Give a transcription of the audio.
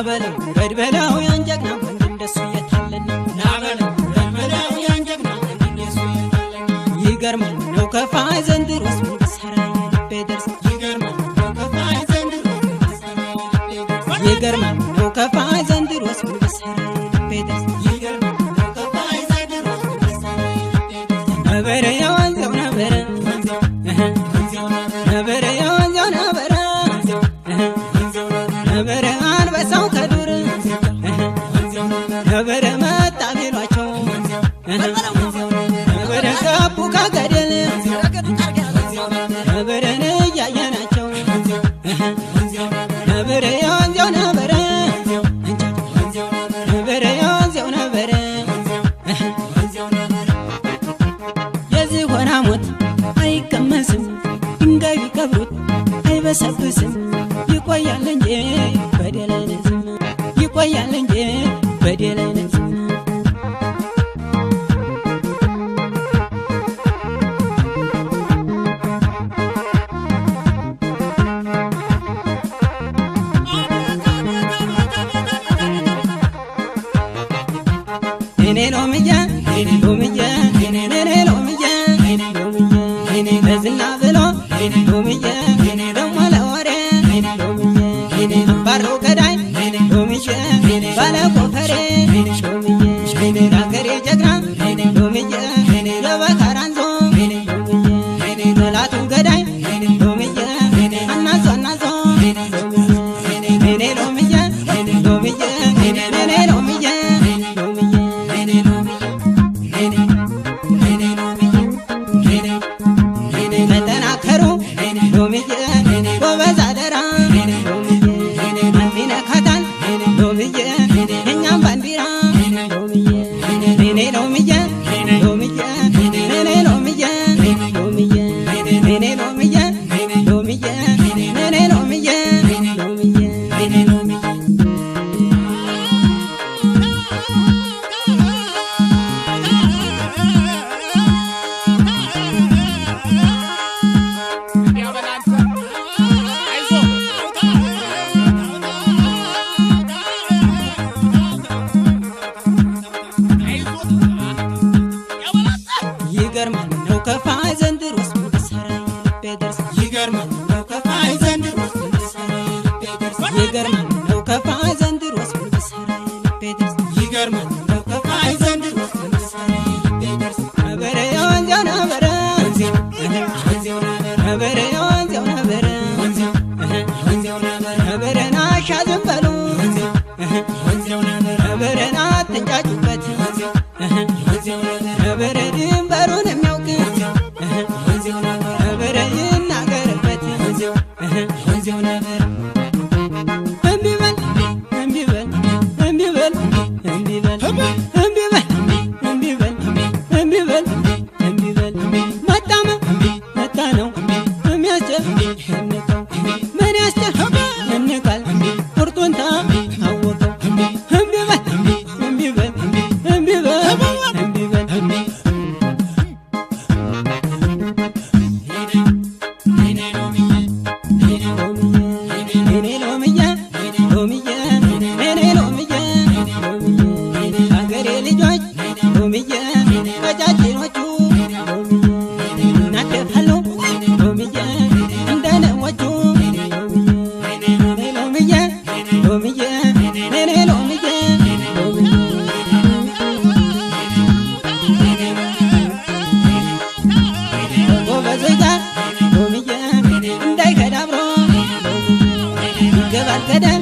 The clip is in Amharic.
ናበለው ውረድ በለው ያን ጀግና ወንድ እንደሱ የታለና ናበለው ውረድ በለው ያን ጀግና ወንድ እንደሱ የታለና ይገርማል ነው ከፋይ ዘንድሮስ ምን ብሰራ የልቤ ደርስ ይገርማል ነው ከፋይ ዘንድሮስ ምን ብሰራ የልቤ ደርስ ይገርማል ነው ከፋይ ዘንድሮስ ምን ብሰራ የልቤ ደርስ ይገርማል ነው ከፋይ ዘንድሮስ ምን ብሰራ የልቤ ደርስ ነበረ የወንዘው ነበረ ወንዘው ወንዘው ነበረ የወንዘው ነበረ ወንዘው ወንዘው ነበረ አንበሳው ከዱር ወንዘው ነበረ መጣ ቢሏቸው ወንዘው ወንዘው ነበረ ገቡ ከገደል ነበረን እያየናቸው ነበረ የወንዘው ነበረ ነበረ የወንዘው ነበረ የዝሆን ሐሞት አይቀመስም ድንጋይ ቢቀብሩት አይበሰብስም ይቆያል እንጂ በደል አይነግስም ይቆያል እንጂ በደል አይነግስም። እኔ ሎምዬ ሎምዬ እኔ ሎምዬ ሎምዬ ለዝና ብሎ ሎምዬ ደሞ ለወሬ ሎምዬ አባሮ ገዳይ ሎምዬ ባለ ጎፈሬ ሎምዬ ለአገሬ ጀግና ሎምዬ ለበካራንዞ ሎምዬ ጠላቱን ገዳይ ሎምዬ አናዞ አናዞ ሎምዬ እኔ ሎምዬ ሎምዬ እኔ ሎምዬ ሎምዬ ተጠናከሩ ሎምዬ ጎበዝ አደራ ሎምዬ ማን ይነካታል ሎምዬ የእኛም ባንዲራ ሎምዬ እኔ ሎምዬ ሎምዬ እኔ ሎምዬ ሎምዬ እኔ ሎምዬ ሎምዬ እኔ ሎምዬ ሎምዬ ይገርማል ነው ከፋይ ዘንድሮስ ምን ብሰራ የልቤ ደርስ ይገርማል ነው ከፋይ ዘንድሮስ ምን ብሰራ የልቤ ደርስ ይገርማል ነው ከፋይ ዘንድሮስ ምን ብሰራ የልቤ ደርስ ይገርማል ነው ከፋይ ዘንድሮስ ምን ብሰራ የልቤ ደርስ ነበረ የወንዘው ነበረ ወንዘው ወንዘው ነበረ የወንዘው ነበረ ወንዘው ወንዘው ነበረን አሻ ዝም በሉ ወንዘው ወንዘው ነበረን አትንጫጩበት ወንዘው ወንዘው ነበረ ድንበሩን የሚያውቅ ወንዘው ነበረ ይናገርበት ወንዘው ወንዘው እምቢ በል እምቢ በል እምቢ በል እምቢ በል እምቢ በል እምቢ በል እምቢ በል እምቢ በል መጣመ መጣ ነው የሚያስጨንቀው ምን ያስጨንቃል ቁርጡን ታወቀው እምቢ በል እምቢ በል እምቢ በል እምቢ በል እኔ ሎምዬ ሎምዬ እኔ ሎምዬ ሎምዬ አገሬ ልጆች ሎምዬ ቀጫጭኖቹ ሎምዬ እናደፋሉ ሎምዬ እንደ ነዎቹ ሎምዬ እኔ ሎምዬ ሎምዬ እኔ ሎምዬ ሎምዬ ጎበዞች ጋር ሎምዬ እንዳይከዳ አብሮ ይገባል ገደል።